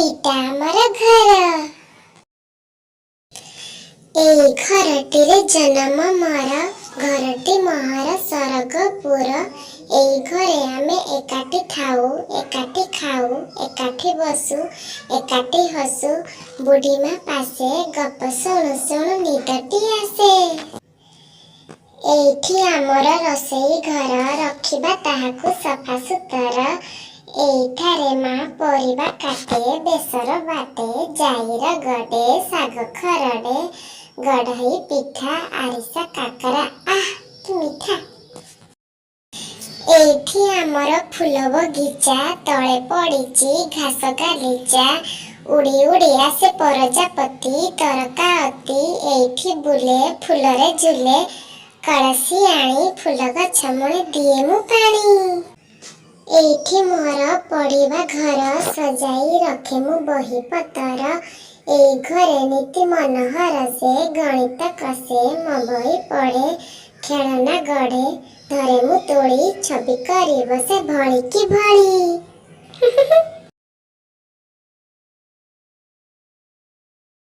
ଏଇଟା ଆମର ଘର। ଏଇ ଘରଟିରେ ଜନମ ମୋର। ଘରଟି ମୋହର ସରଗପୁର। ଏଇ ଘରେ ଆମେ ଏକାଠି ଥାଉ, ଏକାଠି ଖାଉ, ଏକାଠି ବସୁ, ଏକାଠି ହସୁ। ବୁଢ଼ୀମା ପାଶେ ଗପ ଶୁଣୁ ଶୁଣୁ ନିଦଟି ଆସେ। ଏଇଠି ଆମର ରୋଷେଇ ଘର। ରଖିବା ତାହାକୁ ସଫା ସୁତର। ଏଇଠାରେ ମା ପରିବା କାଟେ, ବେସର ବାଟେ, ଜାଇ ରଗଡ଼େ, ଶାଗ ଖରଡ଼େ। ଗଢ଼ଇ ପିଠା, ଆରିସା କାକରା, ଆଃ କି ମିଠା! ଏଇଠି ଆମର ଫୁଲ ବଗିଚା। ତଳେ ପଡ଼ିଛି ଘାସ ଗାଲିଚା। ଉଡ଼ି ଉଡ଼ି ଆସେ ପ୍ରଜାପତି, ତରକା ଅତି। ଏଇଠି ବୁଲେ, ଫୁଲରେ ଝୁଲେ। କଳସୀ ଆଣି ଫୁଲ ଗଛ ମୂଳେ ଦିଏ ମୁଁ ପାଣି। ଏଇଠି ମୋର ପଢ଼ିବା ଘର। ସଜାଇ ରଖେ ମୁଁ ବହି ପତର। ଏଇ ଘରେ ନିତି ମନ ହରଷେ। ଗଣିତ କଷେ, ମୋ ବହି ପଢ଼େ, ଖେଳନା ଗଢ଼େ, ଧରେ ମୁଁ ତୋଳି, ଛବି କରି ବସେ ଭଳିକି ଭଳି।